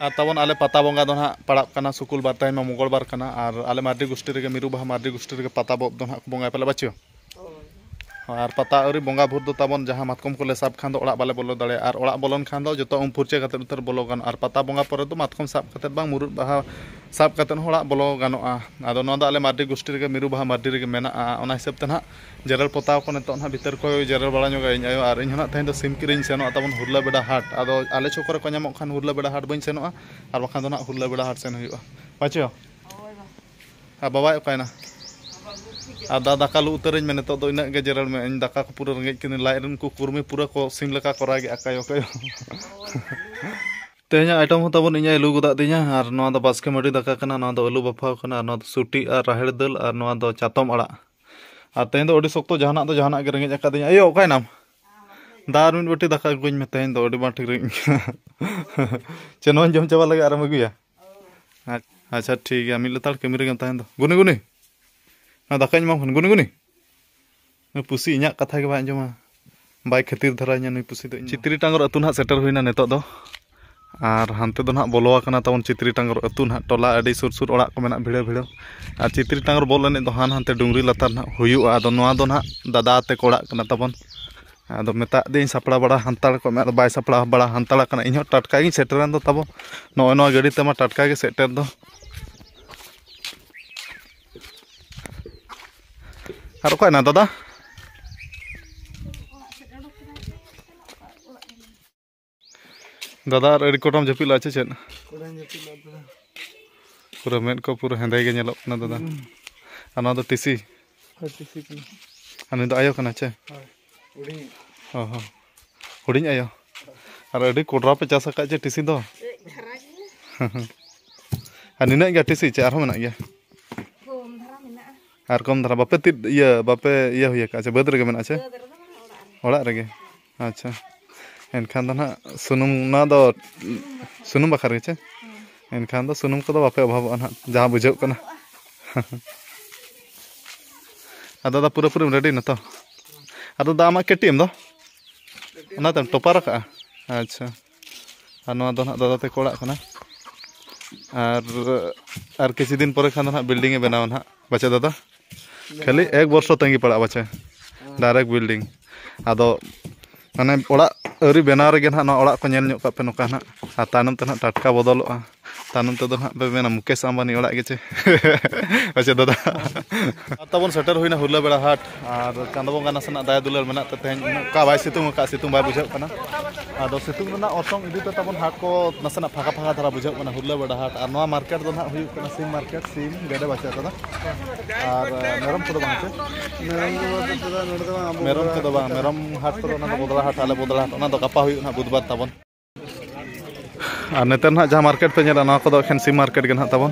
ᱟᱨ ᱛᱟᱵᱚᱱ ᱟᱞᱮ ᱯᱟᱛᱟ ᱵᱚᱸᱜᱟ ᱫᱚ ᱱᱟᱦᱟᱜ ᱯᱟᱲᱟᱜ ᱠᱟᱱᱟ ᱥᱩᱠᱩᱞ ᱵᱟᱨ, ᱛᱮᱦᱮᱧ ᱢᱟ ᱢᱚᱝᱜᱚᱞ ᱵᱟᱨ ᱠᱟᱱᱟ᱾ ᱟᱨ ᱟᱞᱮ ᱢᱟᱨᱰᱤ ᱜᱩᱥᱴᱤ ᱨᱮᱜᱮ ᱢᱤᱨᱩ ᱵᱟᱦᱟ ᱢᱟᱨᱰᱤ ᱜᱩᱥᱴᱤ ᱨᱮᱜᱮ ᱯᱟᱛᱟ ᱵᱚᱵ ᱫᱚ ᱱᱟᱦᱟᱜ ᱠᱚ ᱵᱚᱸᱜᱟᱭᱟ ᱯᱟᱞᱮ, ᱵᱟᱪᱚ? ᱦᱳᱭ᱾ ᱟᱨ ᱯᱟᱛᱟ ᱟᱹᱣᱨᱤ ᱵᱚᱸᱜᱟ ᱵᱷᱳᱨ ᱫᱚ ᱛᱟᱵᱚᱱ ᱡᱟᱦᱟᱸ ᱢᱟᱛᱠᱚᱢ ᱠᱚᱞᱮ ᱥᱟᱵ ᱠᱷᱟᱱ ᱫᱚ ᱚᱲᱟᱜ ᱵᱟᱞᱮ ᱵᱚᱞᱚ ᱫᱟᱲᱮᱭᱟᱜᱼᱟ, ᱟᱨ ᱚᱲᱟᱜ ᱵᱚᱞᱚᱱ ᱠᱷᱟᱱ ᱫᱚ ᱡᱚᱛᱚ ᱩᱢ ᱯᱷᱩᱨᱪᱟᱹ ᱠᱟᱛᱮᱫ ᱩᱛᱟᱹᱨ ᱵᱚᱞᱚ ᱜᱟᱱᱚᱜᱼᱟ᱾ ᱟᱨ ᱯᱟᱛᱟ ᱵᱚᱸᱜᱟ ᱯᱚᱨᱮ ᱫᱚ ᱢᱟᱛᱠᱚᱢ ᱥᱟᱵ ᱠᱟᱛᱮᱫ ᱵᱟᱝ, ᱢᱩᱨᱩᱫ ᱵᱟᱦᱟ ᱥᱟᱵ ᱠᱟᱛᱮᱫ ᱦᱚᱸ ᱚᱲᱟᱜ ᱵᱚᱞᱚ ᱜᱟᱱᱚᱜᱼᱟ᱾ ᱟᱫᱚ ᱱᱚᱣᱟ ᱫᱚ ᱟᱞᱮ ᱢᱟᱨᱰᱤ ᱜᱩᱥᱴᱤ ᱨᱮᱜᱮ ᱢᱤᱨᱩ ᱵᱟᱦᱟ ᱢᱟᱨᱰᱤ ᱨᱮᱜᱮ ᱢᱮᱱᱟᱜᱼᱟ᱾ ᱚᱱᱟ ᱦᱤᱥᱟᱹᱵ ᱛᱮ ᱱᱟᱦᱟᱜ ᱡᱮᱨᱮᱲ ᱯᱚᱛᱟᱣ ᱠᱚ ᱱᱤᱛᱚᱜ ᱱᱟᱦᱟᱜ ᱵᱷᱤᱛᱟᱹᱨ ᱠᱚ ᱡᱮᱨᱮᱲ ᱵᱟᱲᱟ ᱧᱚᱜᱟ ᱤᱧ ᱟᱭᱳ, ᱟᱨ ᱤᱧ ᱦᱚᱸ ᱱᱟᱦᱟᱜ ᱛᱮᱦᱮᱧ ᱫᱚ ᱥᱤᱢ ᱠᱤᱨᱤᱧ ᱥᱮᱱᱚᱜᱼᱟ ᱛᱟᱵᱚᱱ ᱦᱩᱨᱞᱟᱹ ᱵᱮᱰᱟ ᱦᱟᱴ᱾ ᱟᱫᱚ ᱟᱞᱮ ᱪᱷᱚᱠᱚ ᱨᱮᱠᱚ ᱧᱟᱢᱚᱜ ᱠᱷᱟᱱ ᱦᱩᱨᱞᱟᱹ ᱵᱮᱰᱟ ᱦᱟᱴ ᱵᱟᱹᱧ ᱥᱮᱱᱚᱜᱼᱟ, ᱟᱨ ᱵᱟᱠᱷᱟᱱ ᱫᱚ ᱱᱟᱦᱟᱜ ᱦᱩᱨᱞᱟᱹ ᱵᱮᱰᱟ ᱦᱟᱴ ᱥᱮᱱ ᱦᱩᱭᱩᱜᱼᱟ᱾ ᱵᱟᱪᱚ? ᱟᱨ ᱵᱟᱵᱟᱭ ᱚᱠᱟᱭᱮᱱᱟ? ᱟᱨ ᱫᱟ ᱫᱟᱠᱟ ᱞᱩ ᱩᱛᱟᱹᱨᱟᱹᱧ ᱢᱮ ᱱᱤᱛᱚᱜ ᱫᱚ, ᱤᱱᱟᱹᱜ ᱜᱮ ᱡᱮᱨᱮᱲ ᱢᱮ᱾ ᱤᱧ ᱫᱟᱠᱟ ᱠᱚ ᱯᱩᱨᱟᱹ ᱨᱮᱸᱜᱮᱡ ᱠᱤᱫᱤᱧ, ᱞᱟᱡ ᱨᱮᱱ ᱠᱚ ᱠᱩᱨᱢᱤ ᱯᱩᱨᱟᱹ ᱠᱚ ᱥᱤᱢ ᱞᱮᱠᱟ ᱠᱚ ᱨᱟᱜᱮᱜᱼᱟ, ᱠᱟᱭᱚ ᱠᱟᱭᱚ᱾ ᱛᱮᱦᱮᱧᱟᱜ ᱟᱭᱴᱮᱢ ᱦᱚᱸ ᱛᱟᱵᱚᱱ ᱤᱧ ᱟᱭᱳ ᱞᱩ ᱜᱚᱫᱟᱜ ᱫᱤᱧᱟ, ᱟᱨ ᱱᱚᱣᱟ ᱫᱚ ᱵᱟᱥᱠᱮ ᱢᱟᱹᱰᱤ ᱫᱟᱠᱟ ᱠᱟᱱᱟ, ᱱᱚᱣᱟ ᱫᱚ ᱟᱹᱞᱩ ᱵᱟᱯᱷᱟᱣ ᱠᱟᱱᱟ, ᱟᱨ ᱱᱚᱣᱟ ᱫᱚ ᱥᱩᱴᱤ ᱟᱨ ᱨᱟᱦᱮᱲ ᱫᱟᱹᱞ, ᱟᱨ ᱱᱚᱣᱟ ᱫᱚ ᱪᱟᱛᱚᱢ ᱟᱲᱟᱜ᱾ ᱟᱨ ᱛᱮᱦᱮᱧ ᱫᱚ ᱟᱹᱰᱤ ᱥᱚᱠᱛᱚ ᱡᱟᱦᱟᱱᱟᱜ ᱫᱚ ᱡᱟᱦᱟᱱᱟᱜ ᱜᱮ ᱨᱮᱸᱜᱮᱡ ᱟᱠᱟᱫᱤᱧᱟ᱾ ᱟᱭᱳ, ᱚᱠᱟᱭᱮᱱᱟᱢ? ᱫᱟ ᱟᱨ ᱢᱤᱫ ᱵᱟᱹᱴᱤ ᱫᱟᱠᱟ ᱟᱹᱜᱩᱧ ᱢᱮ, ᱛᱮᱦᱮᱧ ᱫᱚ ᱟᱹᱰᱤ ᱵᱟᱝ ᱴᱷᱤᱠ ᱨᱮᱸᱜᱮᱡ ᱠᱟᱱᱟ᱾ ᱪᱮ, ᱱᱚᱣᱟᱧ ᱡᱚᱢ ᱪᱟᱵᱟ ᱞᱮᱜᱮ ᱟᱨᱮᱢ ᱟᱹᱜᱩᱭᱟ? ᱟᱪᱪᱷᱟ, ᱴᱷᱤᱠ ᱜᱮᱭᱟ, ᱢᱤᱫ ᱞᱮᱛᱟᱲ ᱠᱟᱹᱢᱤ ᱨᱮᱜᱮᱢ ᱛᱟᱦᱮᱱ ᱫᱚ᱾ ᱜᱩᱱᱤ, ᱜᱩᱱᱤ, ᱱᱚᱣᱟ ᱫᱟᱠᱟᱧ ᱮᱢᱟᱢ ᱠᱟᱱᱟ, ᱜᱩᱱᱤ, ᱜᱩᱱᱤ᱾ ᱱᱩᱭ ᱯᱩᱥᱤ ᱤᱧᱟᱹᱜ ᱠᱟᱛᱷᱟ ᱜᱮ ᱵᱟᱭ ᱟᱸᱡᱚᱢᱟ, ᱵᱟᱭ ᱠᱷᱟᱹᱛᱤᱨ ᱫᱷᱟᱨᱟᱧᱟ ᱱᱩᱭ ᱯᱩᱥᱤ ᱫᱚ ᱤᱧ ᱫᱚ᱾ ᱪᱤᱛᱨᱤ ᱴᱟᱸᱜᱚᱨ ᱟᱹᱛᱩ ᱱᱟᱦᱟᱜ ᱥᱮᱴᱮᱨ ᱦᱩᱭᱱᱟ ᱱᱤᱛᱚᱜ ᱫᱚ, ᱟᱨ ᱦᱟᱱᱛᱮ ᱫᱚ ᱱᱟᱦᱟᱜ ᱵᱚᱞᱚ ᱟᱠᱟᱱᱟ ᱛᱟᱵᱚᱱ ᱪᱤᱛᱨᱤ ᱴᱟᱸᱜᱚᱨ ᱟᱹᱛᱩ ᱱᱟᱦᱟᱜ, ᱴᱚᱞᱟ ᱟᱹᱰᱤ ᱥᱩᱨ ᱥᱩᱨ ᱚᱲᱟᱜ ᱠᱚ ᱢᱮᱱᱟᱜᱼᱟ ᱵᱷᱤᱲᱟᱹ ᱵᱷᱤᱲᱟᱹ᱾ ᱟᱨ ᱪᱤᱛᱨᱤ ᱴᱟᱸᱜᱚᱨ ᱵᱚᱞ ᱮᱱᱮᱡ ᱫᱚ ᱦᱟᱱ ᱦᱟᱱᱛᱮ ᱰᱩᱝᱨᱤ ᱞᱟᱛᱟᱨ ᱱᱟᱦᱟᱜ ᱦᱩᱭᱩᱜᱼᱟ᱾ ᱟᱫᱚ ᱱᱚᱣᱟ ᱫᱚ ᱱᱟᱦᱟᱜ ᱫᱟᱫᱟ ᱛᱮᱠᱚ ᱚᱲᱟᱜ ᱠᱟᱱᱟ ᱛᱟᱵᱚᱱ᱾ ᱟᱫᱚ ᱢᱮᱛᱟᱜ ᱫᱤᱭᱟᱹᱧ ᱥᱟᱯᱲᱟᱣ ᱵᱟᱲᱟ ᱦᱟᱱᱛᱟᱲ ᱠᱚᱜ ᱢᱮ, ᱟᱫᱚ ᱵᱟᱭ ᱥᱟᱯᱲᱟᱣ ᱵᱟᱲᱟ ᱦᱟᱱᱛᱟᱲ ᱠᱟᱱᱟ᱾ ᱤᱧ ᱦᱚᱸ ᱴᱟᱴᱠᱟ ᱜᱤᱧ ᱥᱮᱴᱮᱨᱮᱱ ᱫᱚ ᱛᱟᱵᱚ, ᱱᱚᱜᱼᱚᱭ ᱱᱚᱣᱟ ᱜᱟᱹᱰᱤ ᱛᱮᱢᱟ ᱴᱟᱴᱠᱟ ᱜᱮ ᱥᱮᱴᱮᱨ ᱫᱚ᱾ ᱟᱨ ᱚᱠᱟᱭᱮᱱᱟ ᱫᱟᱫᱟ? ᱫᱟᱫᱟ ᱟᱨ ᱟᱹᱰᱤ ᱠᱚᱴᱟᱢ ᱡᱟᱹᱯᱤᱫ ᱞᱟᱜᱼᱟ ᱪᱮ ᱪᱮᱫ? ᱠᱚᱴᱟᱧ ᱡᱟᱹᱯᱤᱫ ᱞᱟᱜᱼᱟ ᱫᱟᱫᱟ᱾ ᱯᱩᱨᱟᱹ ᱢᱮᱫ ᱠᱚ ᱯᱩᱨᱟᱹ ᱦᱮᱸᱫᱮ ᱜᱮ ᱧᱮᱞᱚᱜ ᱠᱟᱱᱟ ᱫᱟᱫᱟ᱾ ᱦᱩᱸ᱾ ᱟᱨ ᱱᱚᱣᱟ ᱫᱚ ᱴᱤᱥᱤ? ᱦᱳᱭ, ᱴᱤᱥᱤ ᱠᱟᱱᱟ᱾ ᱟᱨ ᱱᱩᱭ ᱫᱚ ᱟᱭᱳ ᱠᱟᱱᱟ ᱪᱮ? ᱦᱳᱭ, ᱦᱩᱰᱤᱧ᱾ ᱚ ᱦᱚᱸ, ᱦᱩᱰᱤᱧ ᱟᱭᱳ᱾ ᱟᱨ ᱟᱹᱰᱤ ᱠᱚᱰᱨᱟ ᱯᱮ ᱪᱟᱥ ᱟᱠᱟᱫ ᱪᱮ ᱴᱤᱥᱤ ᱫᱚ? ᱟᱨ ᱱᱤᱱᱟᱹᱜ ᱜᱮ ᱴᱤᱥᱤ ᱪᱮ ᱟᱨᱦᱚᱸ ᱢᱮᱱᱟᱜ ᱜᱮᱭᱟ? ᱠᱚᱢ ᱫᱷᱟᱨᱟ ᱢᱮᱱᱟᱜᱼᱟ᱾ ᱟᱨ ᱠᱚᱢ ᱫᱷᱟᱨᱟ ᱵᱟᱯᱮ ᱛᱤᱫ ᱤᱭᱟᱹ, ᱵᱟᱯᱮ ᱤᱭᱟᱹ ᱦᱩᱭ ᱟᱠᱟᱫᱼᱟ ᱪᱮ ᱵᱟᱹᱫᱽ ᱨᱮᱜᱮ ᱢᱮᱱᱟᱜᱼᱟ ᱪᱮ? ᱵᱟᱹᱫᱽ ᱨᱮᱫᱚ ᱵᱟᱝ, ᱚᱲᱟᱜ ᱨᱮ᱾ ᱚᱲᱟᱜ ᱨᱮᱜᱮ? ᱟᱪᱪᱷᱟ, ᱮᱱᱠᱷᱟᱱ ᱫᱚ ᱱᱟᱦᱟᱜ ᱥᱩᱱᱩᱢ, ᱱᱚᱣᱟ ᱫᱚ ᱥᱩᱱᱩᱢ ᱵᱟᱠᱷᱨᱟ ᱜᱮ ᱪᱮ? ᱦᱮᱸ᱾ ᱮᱱᱠᱷᱟᱱ ᱫᱚ ᱥᱩᱱᱩᱢ ᱠᱚᱫᱚ ᱵᱟᱯᱮ ᱚᱵᱷᱟᱵᱚᱜᱼᱟ ᱱᱟᱦᱟᱜ, ᱡᱟᱦᱟᱸ ᱵᱩᱡᱷᱟᱹᱜ ᱠᱟᱱᱟ᱾ ᱟᱫᱚ ᱫᱟ ᱯᱩᱨᱟᱹᱯᱩᱨᱤᱢ ᱨᱮᱰᱤ ᱱᱟᱛᱚ? ᱟᱫᱚ ᱫᱟ ᱟᱢᱟᱜ ᱠᱮᱴᱤ ᱮᱢ ᱫᱚ? ᱚᱱᱟᱛᱮᱢ ᱴᱚᱯᱟᱨ ᱟᱠᱟᱜᱼᱟ? ᱟᱪᱪᱷᱟ᱾ ᱟᱨ ᱱᱚᱣᱟ ᱫᱚ ᱱᱟᱦᱟᱜ ᱫᱟᱫᱟ ᱛᱟᱠᱚ ᱚᱲᱟᱜ ᱠᱟᱱᱟ᱾ ᱟᱨ ᱟᱨ ᱠᱤᱪᱷᱩ ᱫᱤᱱ ᱯᱚᱨᱮ ᱠᱷᱟᱱ ᱫᱚ ᱱᱟᱦᱟᱜ ᱵᱤᱞᱰᱤᱝ ᱮ ᱵᱮᱱᱟᱣᱟ ᱱᱟᱦᱟᱜ, ᱵᱟᱪᱮ ᱫᱟᱫᱟ? ᱠᱷᱟᱹᱞᱤ ᱮᱠ ᱵᱚᱨᱥᱚ ᱛᱟᱺᱜᱤ ᱯᱟᱲᱟᱜᱼᱟ ᱵᱟᱪᱮ, ᱰᱟᱭᱨᱮᱠᱴ ᱵᱤᱞᱰᱤᱝ᱾ ᱟᱫᱚ ᱢᱟᱱᱮ ᱚᱲᱟᱜ ᱟᱹᱣᱨᱤ ᱵᱮᱱᱟᱣ ᱨᱮᱜᱮ ᱱᱟᱦᱟᱜ ᱱᱚᱣᱟ ᱚᱲᱟᱜ ᱠᱚ ᱧᱮᱞ ᱧᱚᱜ ᱠᱟᱜ ᱯᱮ ᱱᱚᱝᱠᱟ ᱱᱟᱦᱟᱜ, ᱟᱨ ᱛᱟᱭᱱᱚᱢ ᱛᱮ ᱱᱟᱦᱟᱜ ᱴᱟᱴᱠᱟ ᱵᱚᱫᱚᱞᱚᱜᱼᱟ᱾ ᱛᱟᱭᱱᱚᱢ ᱛᱮᱫᱚ ᱱᱟᱦᱟᱜ ᱯᱮ ᱢᱮᱱᱟ ᱢᱩᱠᱮᱥ ᱟᱢᱵᱟᱱᱤ ᱚᱲᱟᱜ ᱜᱮ ᱪᱮ? ᱵᱟᱪᱮ ᱫᱟᱫᱟ? ᱟᱨ ᱛᱟᱵᱚᱱ ᱥᱮᱴᱮᱨ ᱦᱩᱭᱱᱟ ᱦᱩᱨᱞᱟᱹ ᱵᱮᱲᱟ ᱦᱟᱴ, ᱟᱨ ᱪᱟᱸᱫᱚ ᱵᱚᱸᱜᱟ ᱱᱟᱥᱮᱱᱟᱜ ᱫᱟᱭᱟ ᱫᱩᱞᱟᱹᱲ ᱢᱮᱱᱟᱜ ᱛᱮ ᱛᱮᱦᱮᱧ ᱩᱱᱟᱹᱜ ᱚᱱᱠᱟ ᱵᱟᱭ ᱥᱤᱛᱩᱝ ᱟᱠᱟᱫ, ᱥᱤᱛᱩᱝ ᱵᱟᱭ ᱵᱩᱡᱷᱟᱹᱜ ᱠᱟᱱᱟ᱾ ᱟᱫᱚ ᱥᱤᱛᱩᱝ ᱨᱮᱱᱟᱜ ᱚᱨᱥᱚᱝ ᱤᱫᱤ ᱛᱮ ᱛᱟᱵᱚᱱ ᱦᱟᱴ ᱠᱚ ᱱᱟᱥᱮᱱᱟᱜ ᱯᱷᱟᱸᱠᱟ ᱯᱷᱟᱸᱠᱟ ᱫᱷᱟᱨᱟ ᱵᱩᱡᱷᱟᱹᱜ ᱠᱟᱱᱟ ᱦᱩᱨᱞᱟᱹ ᱵᱮᱲᱟ ᱦᱟᱴ᱾ ᱟᱨ ᱱᱚᱣᱟ ᱢᱟᱨᱠᱮᱴ ᱫᱚ ᱱᱟᱦᱟᱜ ᱦᱩᱭᱩᱜ ᱠᱟᱱᱟ ᱥᱤᱢ ᱢᱟᱨᱠᱮᱴ, ᱥᱤᱢ ᱜᱮᱰᱮ ᱵᱟᱪᱟ ᱠᱚᱫᱚ᱾ ᱟᱨ ᱢᱮᱨᱚᱢ ᱠᱚᱫᱚ ᱵᱟᱝ ᱪᱮ? ᱢᱮᱨᱚᱢ ᱠᱚᱫᱚ ᱵᱟᱝ, ᱟᱵᱚ ᱢᱮᱨᱚᱢ ᱠᱚᱫᱚ ᱵᱟᱝ, ᱢᱮᱨᱚᱢ ᱦᱟᱴ ᱠᱚᱫᱚ ᱚᱱᱟ ᱫᱚ ᱵᱚᱫᱽᱲᱟ ᱦᱟᱴ, ᱟᱞᱮ ᱵᱚᱫᱽᱲᱟ ᱦᱟᱴ, ᱚᱱᱟ ᱫᱚ ᱜᱟᱯᱟ ᱦᱩᱭᱩᱜᱼᱟ ᱱᱟᱦᱟᱜ ᱵᱩᱫᱷᱵᱟᱨ ᱛᱟᱵᱚᱱ᱾ ᱟᱨ ᱱᱮᱛᱟᱨ ᱱᱟᱦᱟᱜ ᱡᱟᱦᱟᱸ ᱢᱟᱨᱠᱮᱴ ᱯᱮ ᱧᱮᱞᱟ, ᱱᱚᱣᱟ ᱠᱚᱫᱚ ᱮᱠᱷᱮᱱ ᱥᱤᱢ ᱢᱟᱨᱠᱮᱴ ᱜᱮ ᱱᱟᱦᱟᱜ ᱛᱟᱵᱚᱱ᱾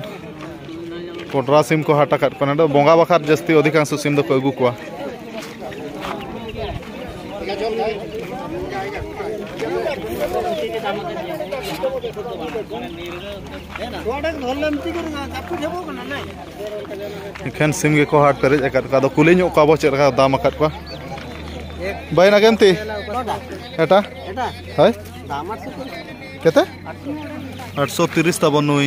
ᱯᱚᱴᱨᱟ ᱥᱤᱢ ᱠᱚ ᱦᱟᱴ ᱟᱠᱟᱫ ᱠᱚᱣᱟ ᱱᱚᱰᱮ, ᱵᱚᱸᱜᱟ ᱵᱟᱠᱷᱟᱨ ᱡᱟᱹᱥᱛᱤ ᱚᱫᱷᱤᱠᱟᱝᱥᱚ ᱥᱤᱢ ᱫᱚᱠᱚ ᱟᱹᱜᱩ ᱠᱚᱣᱟ᱾ ᱮᱠᱷᱮᱱ ᱥᱤᱢ ᱜᱮᱠᱚ ᱦᱟᱴ ᱯᱮᱨᱮᱡ ᱟᱠᱟᱫ ᱠᱚᱣᱟ᱾ ᱟᱫᱚ ᱠᱩᱞᱤ ᱧᱚᱜ ᱠᱚᱣᱟ ᱵᱚ ᱪᱮᱫ ᱞᱮᱠᱟ ᱫᱟᱢ ᱟᱠᱟᱫ ᱠᱚᱣᱟ᱾ ᱵᱟᱭ ᱱᱟᱜᱮᱱᱛᱤ? ᱮᱴᱟ? ᱦᱳᱭ? ᱠᱮᱛᱮ? ᱟᱴᱥᱚ ᱛᱤᱨᱤᱥ ᱛᱟᱵᱚᱱ ᱱᱩᱭ᱾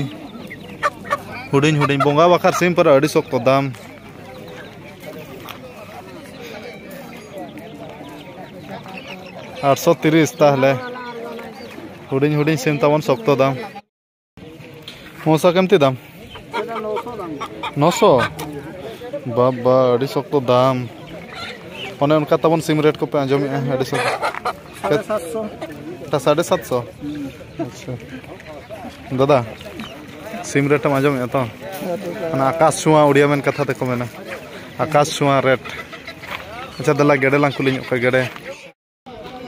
ᱦᱩᱰᱤᱧ ᱦᱩᱰᱤᱧ ᱵᱚᱸᱜᱟ ᱵᱟᱠᱷᱟᱨ ᱥᱤᱢ ᱯᱟᱨᱟ ᱟᱹᱰᱤ ᱥᱚᱠᱛᱚ ᱫᱟᱢ᱾ ᱟᱴᱥᱚ ᱛᱤᱨᱤᱥ ᱛᱟᱦᱞᱮ᱾ ᱦᱩᱰᱤᱧ ᱦᱩᱰᱤᱧ ᱥᱤᱢ ᱛᱟᱵᱚᱱ ᱥᱚᱠᱛᱚ ᱫᱟᱢ᱾ ᱢᱚᱥᱟ ᱠᱮᱢᱛᱤ ᱫᱟᱢ? ᱱᱚᱥᱚ᱾ ᱵᱟᱵᱟ, ᱟᱹᱰᱤ ᱥᱚᱠᱛᱚ ᱫᱟᱢ᱾ ᱚᱱᱮ ᱚᱱᱠᱟ ᱛᱟᱵᱚᱱ ᱥᱤᱢ ᱨᱮᱴ ᱠᱚᱯᱮ ᱟᱸᱡᱚᱢᱮᱜᱼᱟ, ᱟᱹᱰᱤ ᱥᱚᱠᱛᱚ᱾ ᱥᱟᱲᱮ ᱥᱟᱛᱥᱚ᱾ ᱮᱴᱟ ᱥᱟᱲᱮ ᱥᱟᱛᱥᱚ? ᱟᱪᱪᱷᱟ᱾ ᱫᱟᱫᱟ, ᱥᱤᱢ ᱨᱮᱴ ᱮᱢ ᱟᱸᱡᱚᱢᱮᱜᱼᱟ ᱛᱚ? ᱚᱱᱟ ᱟᱠᱟᱥ ᱪᱷᱩᱣᱟ ᱩᱲᱤᱭᱟ ᱢᱮᱱ ᱠᱟᱛᱷᱟ ᱛᱮᱠᱚ ᱢᱮᱱᱟ, ᱟᱠᱟᱥ ᱪᱷᱩᱣᱟ ᱨᱮᱴ᱾ ᱟᱪᱪᱷᱟ, ᱫᱮᱞᱟ ᱜᱮᱰᱮ ᱞᱟᱝ ᱠᱩᱞᱤ ᱧᱚᱜ ᱠᱚᱣᱟ, ᱜᱮᱰᱮ᱾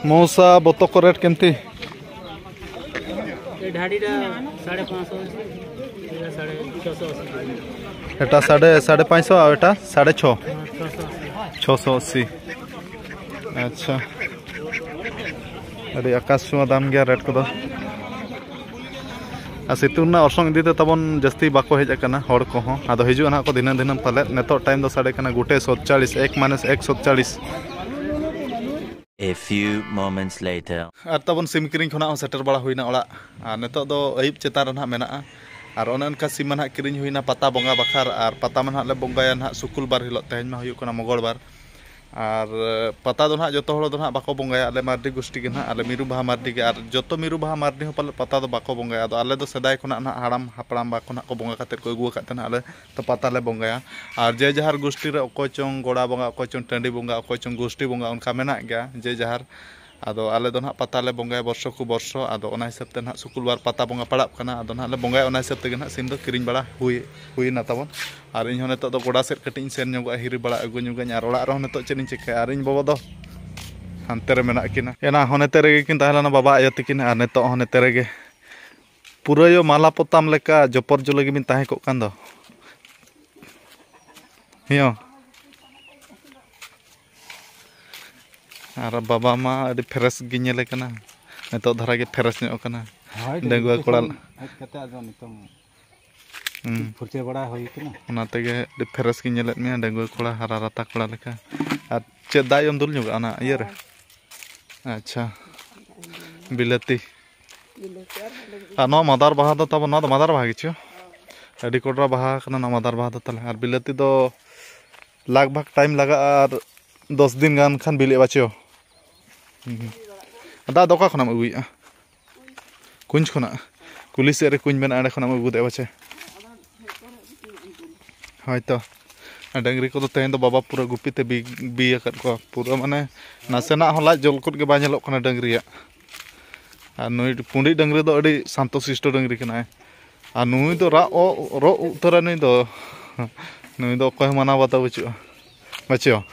ᱢᱚᱣᱥᱟ, ᱵᱚᱛᱚᱠ ᱠᱚ ᱨᱮᱴ ᱠᱮᱢᱛᱤ? ᱮ ᱰᱷᱟᱰᱤ ᱰᱟ ᱥᱟᱲᱮ ᱯᱟᱸᱪᱥᱚ, ᱮᱴᱟ ᱥᱟᱲᱮ ᱪᱷᱚᱥᱚ ᱟᱥᱤ᱾ ᱮᱴᱟ ᱥᱟᱲᱮ, ᱥᱟᱲᱮ ᱯᱟᱸᱪᱥᱚ ᱟᱨ ᱮᱴᱟ ᱥᱟᱲᱮ ᱪᱷᱚ? ᱦᱮᱸ, ᱪᱷᱚᱥᱚ ᱟᱥᱤ᱾ ᱪᱷᱚᱥᱚ ᱟᱥᱤ᱾ ᱟᱪᱪᱷᱟ᱾ ᱟᱹᱰᱤ ᱟᱠᱟᱥ ᱪᱷᱩᱣᱟᱹ ᱫᱟᱢ ᱜᱮᱭᱟ ᱨᱮᱴ ᱠᱚᱫᱚ᱾ ᱟᱨ ᱥᱤᱛᱩᱝ ᱨᱮᱱᱟᱜ ᱚᱨᱥᱚᱝ ᱤᱫᱤ ᱛᱮ ᱛᱟᱵᱚᱱ ᱡᱟᱹᱥᱛᱤ ᱵᱟᱠᱚ ᱦᱮᱡ ᱟᱠᱟᱱᱟ ᱦᱚᱲ ᱠᱚᱦᱚᱸ᱾ ᱟᱫᱚ ᱦᱤᱡᱩᱜᱼᱟ ᱱᱟᱦᱟᱜ ᱠᱚ ᱫᱷᱤᱱᱟᱹᱝ ᱫᱷᱤᱱᱟᱹᱝ ᱯᱟᱞᱮᱫ᱾ ᱱᱤᱛᱚᱜ ᱴᱟᱭᱤᱢ ᱫᱚ ᱥᱟᱰᱮ ᱠᱟᱱᱟ ᱜᱚᱴᱮ ᱥᱚᱛᱪᱟᱲᱤᱥ, ᱮᱠ ᱢᱟᱭᱱᱟᱥ ᱮᱠ ᱥᱚᱛᱪᱟᱲᱤᱥ᱾ A few moments later. ᱟᱨ ᱛᱟᱵᱚᱱ ᱥᱤᱢ ᱠᱤᱨᱤᱧ ᱠᱷᱚᱱᱟᱜ ᱦᱚᱸ ᱥᱮᱴᱮᱨ ᱵᱟᱲᱟ ᱦᱩᱭᱱᱟ ᱚᱲᱟᱜ᱾ ᱟᱨ ᱱᱤᱛᱚᱜ ᱫᱚ ᱟᱹᱭᱩᱵ ᱪᱮᱛᱟᱱ ᱨᱮ ᱱᱟᱦᱟᱜ ᱢᱮᱱᱟᱜᱼᱟ᱾ ᱟᱨ ᱚᱱᱮ ᱚᱱᱠᱟ ᱥᱤᱢ ᱢᱟ ᱱᱟᱦᱟᱜ ᱠᱤᱨᱤᱧ ᱦᱩᱭᱱᱟ ᱯᱟᱛᱟ ᱵᱚᱸᱜᱟ ᱵᱟᱠᱷᱨᱟ, ᱟᱨ ᱯᱟᱛᱟ ᱢᱟ ᱱᱟᱦᱟᱜ ᱞᱮ ᱵᱚᱸᱜᱟᱭᱟ ᱱᱟᱦᱟᱜ ᱥᱩᱠᱩᱞ ᱵᱟᱨ ᱦᱤᱞᱳᱜ, ᱛᱮᱦᱮᱧ ᱢᱟ ᱦᱩᱭᱩᱜ ᱠᱟᱱᱟ ᱢᱚᱝᱜᱚᱞ ᱵᱟᱨ᱾ ᱟᱨ ᱯᱟᱛᱟ ᱫᱚ ᱱᱟᱦᱟᱜ ᱡᱚᱛᱚ ᱦᱚᱲ ᱫᱚ ᱱᱟᱦᱟᱜ ᱵᱟᱠᱚ ᱵᱚᱸᱜᱟᱭᱟ, ᱟᱞᱮ ᱢᱟᱨᱰᱤ ᱜᱩᱥᱴᱤ ᱜᱮ ᱱᱟᱦᱟᱜ, ᱟᱞᱮ ᱢᱤᱨᱩ ᱵᱟᱦᱟ ᱢᱟᱨᱰᱤ ᱜᱮ, ᱟᱨ ᱡᱚᱛᱚ ᱢᱤᱨᱩ ᱵᱟᱦᱟ ᱢᱟᱨᱰᱤ ᱦᱚᱸ ᱯᱟᱞᱮ ᱯᱟᱛᱟ ᱫᱚ ᱵᱟᱠᱚ ᱵᱚᱸᱜᱟᱭᱟ᱾ ᱟᱫᱚ ᱟᱞᱮ ᱫᱚ ᱥᱮᱫᱟᱭ ᱠᱷᱚᱱᱟᱜ ᱱᱟᱦᱟᱜ ᱦᱟᱲᱟᱢ ᱦᱟᱯᱲᱟᱢ ᱵᱟ ᱠᱷᱚᱱᱟᱜ ᱠᱚ ᱵᱚᱸᱜᱟ ᱠᱟᱛᱮᱫ ᱠᱚ ᱟᱹᱜᱩ ᱟᱠᱟᱫ ᱛᱮ ᱱᱟᱦᱟᱜ ᱟᱞᱮ ᱫᱚ ᱯᱟᱛᱟ ᱞᱮ ᱵᱚᱸᱜᱟᱭᱟ᱾ ᱟᱨ ᱡᱮ ᱡᱟᱦᱟᱨ ᱜᱩᱥᱴᱤ ᱨᱮ ᱚᱠᱚᱭ ᱪᱚᱝ ᱜᱚᱲᱟ ᱵᱚᱸᱜᱟ, ᱚᱠᱚᱭ ᱪᱚᱝ ᱴᱟᱺᱰᱤ ᱵᱚᱸᱜᱟ, ᱚᱠᱚᱭ ᱪᱚᱝ ᱜᱩᱥᱴᱤ ᱵᱚᱸᱜᱟ, ᱚᱱᱠᱟ ᱢᱮᱱᱟᱜ ᱜᱮᱭᱟ ᱡᱮ ᱡᱟᱦᱟᱨ᱾ ᱟᱫᱚ ᱟᱞᱮ ᱫᱚ ᱱᱟᱦᱟᱜ ᱯᱟᱛᱟ ᱞᱮ ᱵᱚᱸᱜᱟᱭᱟ ᱵᱚᱨᱥᱚ ᱠᱚ ᱵᱚᱨᱥᱚ᱾ ᱟᱫᱚ ᱚᱱᱟ ᱦᱤᱥᱟᱹᱵ ᱛᱮ ᱱᱟᱦᱟᱜ ᱥᱩᱠᱩᱞ ᱵᱟᱨ ᱯᱟᱛᱟ ᱵᱚᱸᱜᱟ ᱯᱟᱲᱟᱜ ᱠᱟᱱᱟ᱾ ᱟᱫᱚ ᱱᱟᱦᱟᱜ ᱞᱮ ᱵᱚᱸᱜᱟᱭᱟ, ᱚᱱᱟ ᱦᱤᱥᱟᱹᱵ ᱛᱮᱜᱮ ᱱᱟᱦᱟᱜ ᱥᱤᱢ ᱫᱚ ᱠᱤᱨᱤᱧ ᱵᱟᱲᱟ ᱦᱩᱭ, ᱦᱩᱭᱱᱟ ᱛᱟᱵᱚᱱ᱾ ᱟᱨ ᱤᱧ ᱦᱚᱸ ᱱᱤᱛᱚᱜ ᱫᱚ ᱜᱚᱰᱟ ᱥᱮᱫ ᱠᱟᱹᱴᱤᱡ ᱤᱧ ᱥᱮᱱ ᱧᱚᱜᱚᱜᱼᱟ, ᱦᱤᱨᱤ ᱵᱟᱲᱟ ᱟᱹᱜᱩ ᱧᱚᱜᱟᱹᱧ᱾ ᱟᱨ ᱚᱲᱟᱜ ᱨᱮᱦᱚᱸ ᱱᱤᱛᱚᱜ ᱪᱮᱫ ᱤᱧ ᱪᱤᱠᱟᱹᱭᱟ? ᱟᱨ ᱤᱧ ᱵᱟᱵᱟ ᱫᱚ ᱦᱟᱱᱛᱮ ᱨᱮ ᱢᱮᱱᱟᱜ ᱠᱤᱱᱟ᱾ ᱮᱱᱟ ᱦᱚᱸ ᱱᱚᱛᱮ ᱨᱮᱜᱮ ᱠᱤᱱ ᱛᱟᱦᱮᱸ ᱞᱮᱱᱟ ᱵᱟᱵᱟ ᱟᱭᱳ ᱛᱟᱹᱠᱤᱱ, ᱟᱨ ᱱᱤᱛᱚᱜ ᱦᱚᱸ ᱱᱚᱛᱮ ᱨᱮᱜᱮ᱾ ᱯᱩᱨᱟᱹᱭᱚ ᱢᱟᱞᱟ ᱯᱚᱛᱟᱢ ᱞᱮᱠᱟ ᱡᱚᱯᱚᱨ ᱡᱩᱞᱟᱹ ᱜᱮᱵᱤᱱ ᱛᱟᱦᱮᱸ ᱠᱚᱜ ᱠᱟᱱ ᱫᱚ᱾ ᱦᱮᱸ᱾ ᱟᱨ ᱵᱟᱵᱟ ᱢᱟ ᱟᱹᱰᱤ ᱯᱷᱮᱨᱮᱥ ᱜᱮ ᱧᱮᱞᱮ ᱠᱟᱱᱟ, ᱱᱤᱛᱚᱜ ᱫᱷᱟᱨᱟ ᱜᱮ ᱯᱷᱮᱨᱮᱥ ᱧᱚᱜ ᱠᱟᱱᱟ᱾ ᱦᱳᱭ, ᱰᱟᱺᱜᱩᱣᱟᱹ ᱰᱮᱯᱩᱴᱮᱥᱚᱱ ᱠᱚᱲᱟ᱾ ᱦᱮᱡ ᱠᱟᱛᱮ ᱟᱫᱚ ᱱᱤᱛᱚᱝ ᱦᱩᱸ᱾ ᱯᱷᱩᱨᱪᱟᱹ ᱵᱟᱲᱟ ᱦᱩᱭ ᱠᱟᱱᱟ᱾ ᱚᱱᱟ ᱛᱮᱜᱮ ᱟᱹᱰᱤ ᱯᱷᱮᱨᱮᱥ ᱜᱤᱧ ᱧᱮᱞᱮᱫ ᱢᱮᱭᱟ, ᱰᱟᱺᱜᱩᱣᱟᱹ ᱠᱚᱲᱟ, ᱦᱟᱨᱟ ᱨᱟᱛᱟ ᱠᱚᱲᱟ ᱞᱮᱠᱟ᱾ ᱟᱨ ᱪᱮᱫ ᱫᱟᱜ ᱮᱢ ᱫᱩᱞ ᱧᱚᱜᱟ ᱚᱱᱟ ᱤᱭᱟᱹ ᱨᱮ? ᱟᱪᱪᱷᱟ, ᱵᱤᱞᱟᱹᱛᱤ᱾ ᱟᱨ ᱱᱚᱣᱟ ᱢᱟᱫᱟᱨ ᱵᱟᱦᱟ ᱫᱚ ᱛᱟᱵᱚᱱ, ᱱᱚᱣᱟ ᱫᱚ ᱢᱟᱫᱟᱨ ᱵᱟᱦᱟ ᱜᱮᱪᱚ? ᱟᱹᱰᱤ ᱠᱚᱰᱨᱟ ᱵᱟᱦᱟ ᱠᱟᱱᱟ ᱱᱚᱣᱟ ᱢᱟᱫᱟᱨ ᱵᱟᱦᱟ ᱫᱚ ᱛᱟᱦᱞᱮ᱾ ᱟᱨ ᱵᱤᱞᱟᱹᱛᱤ ᱫᱚ ᱞᱟᱜᱽ ᱵᱷᱟᱜᱽ ᱴᱟᱭᱤᱢ ᱞᱟᱜᱟᱜᱼᱟ, ᱟᱨ ᱫᱚᱥ ᱫᱤᱱ ᱜᱟᱱ ᱠᱷᱟᱱ ᱵᱤᱞᱤᱜᱼᱟ ᱵᱟᱪᱚ? ᱦᱩᱸ᱾ ᱫᱟᱜ ᱫᱚ ᱚᱠᱟ ᱠᱷᱚᱱᱟᱜ ᱮᱢ ᱟᱹᱜᱩᱭᱮᱫᱼᱟ? ᱠᱩᱧᱡ ᱠᱷᱚᱱᱟᱜ? ᱠᱩᱞᱦᱤ ᱥᱮᱫ ᱨᱮ ᱠᱩᱧ ᱢᱮᱱᱟᱜᱼᱟ, ᱚᱸᱰᱮ ᱠᱷᱚᱱᱟᱜ ᱮᱢ ᱟᱹᱜᱩ ᱜᱚᱫᱮᱜᱼᱟ ᱯᱟᱪᱮ? ᱦᱳᱭ ᱛᱚ᱾ ᱟᱨ ᱰᱟᱹᱝᱨᱤ ᱠᱚᱫᱚ ᱛᱮᱦᱮᱧ ᱫᱚ ᱵᱟᱵᱟ ᱯᱩᱨᱟᱹ ᱜᱩᱯᱤ ᱛᱮ ᱵᱤ-, ᱵᱤ ᱟᱠᱟᱫ ᱠᱚᱣᱟ᱾ ᱯᱩᱨᱟᱹ ᱢᱟᱱᱮ ᱱᱟᱥᱮᱱᱟᱜ ᱦᱚᱸ ᱞᱟᱡ ᱡᱚᱞ ᱠᱚᱫ ᱜᱮ ᱵᱟᱭ ᱧᱮᱞᱚᱜ ᱠᱟᱱᱟ ᱰᱟᱹᱝᱨᱤᱭᱟᱜ᱾ ᱟᱨ ᱱᱩᱭ ᱯᱩᱸᱰᱤᱡ ᱰᱟᱹᱝᱨᱤ ᱫᱚ ᱟᱹᱰᱤ ᱥᱟᱱᱛᱚ ᱥᱤᱥᱴᱚ ᱰᱟᱹᱝᱨᱤ ᱠᱟᱱᱟᱭ᱾ ᱟᱨ ᱱᱩᱭ ᱫᱚ ᱨᱟᱜ ᱚ-, ᱨᱚᱜ ᱩᱛᱟᱹᱨᱟ ᱱᱩᱭ ᱫᱚ᱾ ᱱᱩᱭ ᱫᱚ ᱚᱠᱚᱭ ᱦᱚᱸ ᱢᱟᱱᱟᱣ ᱵᱟᱛᱟᱣ ᱵᱟᱹᱪᱩᱜᱼᱟ᱾ ᱵᱟᱹᱪᱩᱜᱼᱟ᱾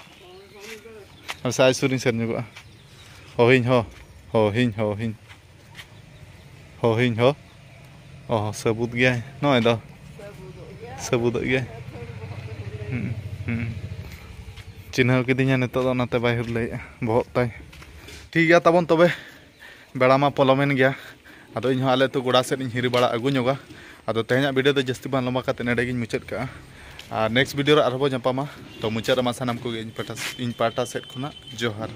ᱟᱨ ᱥᱮ ᱟᱡ ᱥᱩᱨᱤᱧ ᱥᱮᱱ ᱧᱚᱜᱚᱜᱼᱟ᱾ ᱦᱚᱦᱤᱧ ᱦᱚ, ᱦᱚᱦᱤᱧ, ᱦᱚᱦᱤᱧ᱾ ᱦᱚᱦᱤᱧ ᱦᱚ᱾ ᱚ, ᱥᱟᱹᱵᱩᱫ ᱜᱮᱭᱟᱭ ᱱᱚᱜᱼᱚᱭ ᱫᱚ᱾ ᱥᱟᱹᱵᱩᱫᱚᱜ ᱜᱮᱭᱟᱭ᱾ ᱦᱩᱸ, ᱦᱩᱸ᱾ ᱪᱤᱱᱦᱟᱹᱣ ᱠᱤᱫᱤᱧᱟ ᱱᱤᱛᱚᱜ ᱫᱚ, ᱚᱱᱟᱛᱮ ᱵᱟᱭ ᱦᱩᱨᱞᱟᱹᱭᱮᱫᱼᱟ ᱵᱚᱦᱚᱜ ᱛᱟᱭ᱾ ᱴᱷᱤᱠ ᱜᱮᱭᱟ ᱛᱟᱵᱚᱱ ᱛᱚᱵᱮ, ᱵᱮᱲᱟ ᱢᱟ ᱯᱚᱞᱚᱢᱮᱱ ᱜᱮᱭᱟ᱾ ᱟᱫᱚ ᱤᱧ ᱦᱚᱸ ᱟᱞᱮ ᱟᱹᱛᱩ ᱜᱚᱰᱟ ᱥᱮᱫ ᱤᱧ ᱦᱤᱨᱤ ᱵᱟᱲᱟ ᱟᱹᱜᱩ ᱧᱚᱜᱟ᱾ ᱟᱫᱚ ᱛᱮᱦᱮᱧᱟᱜ video ᱫᱚ ᱡᱟᱹᱥᱛᱤ ᱵᱟᱝ ᱞᱚᱢᱵᱟ ᱠᱟᱛᱮ ᱱᱚᱰᱮ ᱜᱤᱧ ᱢᱩᱪᱟᱹᱫ ᱠᱟᱜᱼᱟ᱾ ᱟᱨ next video ᱨᱮ ᱟᱨᱦᱚᱸ ᱵᱚ ᱧᱟᱯᱟᱢᱟ᱾ ᱛᱚ ᱢᱩᱪᱟᱹᱫ ᱨᱮᱢᱟ ᱥᱟᱱᱟᱢ ᱠᱚᱜᱮ ᱤᱧ ᱯᱟᱦᱴᱟ, ᱤᱧ ᱯᱟᱦᱴᱟ ᱥᱮᱫ ᱠᱷᱚᱱᱟᱜ ᱡᱚᱦᱟᱨ᱾